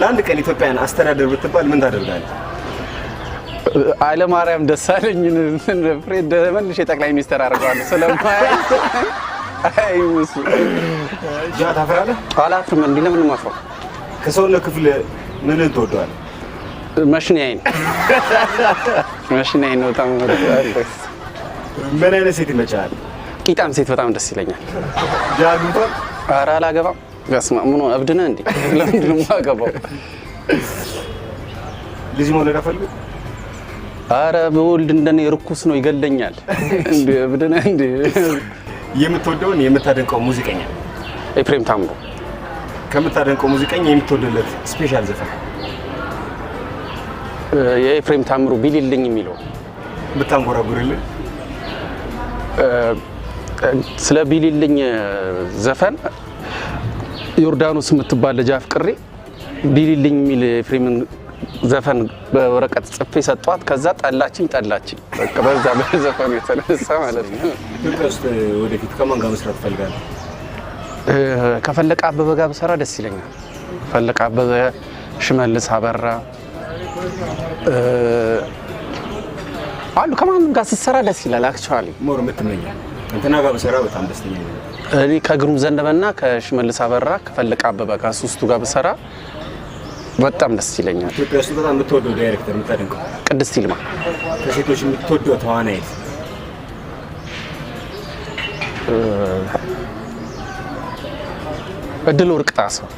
ለአንድ ቀን ኢትዮጵያን አስተዳደር ብትባል ምን ታደርጋለህ? ኃይለማርያም ደሳለኝን መልሼ ጠቅላይ ሚኒስትር አድርገዋለሁ። ስለማይ አይ እሱ። ጃ፣ ታፍራለህ? አላፍርም። እንዲህ ለምን ማፍረው? ከሰውነት ክፍል ምንን ትወደዋለህ? መሽኛዬን፣ መሽኛዬን ነው በጣም የምወደው። ምን አይነት ሴት ይመችሃል? ቂጣም ሴት በጣም ደስ ይለኛል። ጃ አግብቷል? ኧረ አላገባም። በስመ አብ፣ ምን ሆነ? እብድ ነህ እንዴ? ለምንድን ነው የማገባው? ልጅ መውለድ አፈልግም? ኧረ ብወልድ እንደኔ ርኩስ ነው፣ ይገለኛል። እንዴ፣ እብድ ነህ እንዴ? የምትወደውን የምታደንቀው ሙዚቀኛ? ኤፍሬም ታምሩ። ከምታደንቀው ሙዚቀኛ የምትወደለት special ዘፈን? የኤፍሬም ታምሩ ቢልልኝ የሚለው። ብታንጎራጉርልን? ስለ ቢልልኝ ዘፈን ዮርዳኖስ የምትባል ልጅ አፍቅሬ ቢልልኝ የሚል ኤፍሬምን ዘፈን በወረቀት ጽፌ ሰጧት። ከዛ ጠላችኝ ጠላችኝ። በቃ በዛ በዘፈኑ የተነሳ ማለት ነው። ኢትዮጵያ ውስጥ ወደፊት ከማን ጋር መስራት ትፈልጋለህ? ከፈለቀ አበበ ጋር ብሰራ ደስ ይለኛል። ፈለቀ አበበ፣ ሽመልስ አበራ አሉ። ከማንም ጋር ስትሰራ ደስ ይላል። Actually More የምትመኘው፣ እንትና ጋር ብሰራ በጣም ደስተኛ ነኝ? እኔ ከግሩም ዘነበና ከሽመልስ አበራ ከፈለቀ አበበ ጋር፣ ሶስቱ ጋር ብሰራ በጣም ደስ ይለኛል። ኢትዮጵያ ውስጥ በጣም የምትወደው ዳይሬክተር፣ የምታደንቀው? ቅድስት ይልማ። ከሴቶች የምትወደው ተዋናይት? እድል ወርቅ ጣሰው።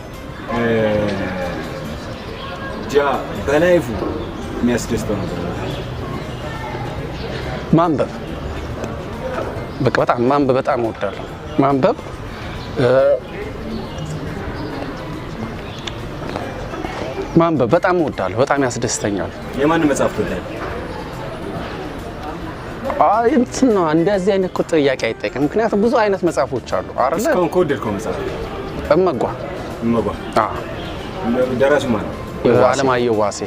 ጃ በ life ኡ የሚያስደስተው ነገር ነው? ማንበብ፣ በቃ በጣም ማንበብ በጣም እወዳለሁ። ማንበብ፣ ማንበብ በጣም እወዳለሁ። በጣም ያስደስተኛል። የማንን መጽሐፍ ትወዳለህ? አይ እንትን ነው፣ እንደዚህ አይነት እኮ ጥያቄ አይጠይቅም። ምክንያቱም ብዙ አይነት መጽሐፎች አሉ አይደለ? እስካሁን ከወደድከው መጽሐፍ? እመጓ። እመጓ። አዎ። ደራሲው ማን ነው? አለማየሁ ዋሴ።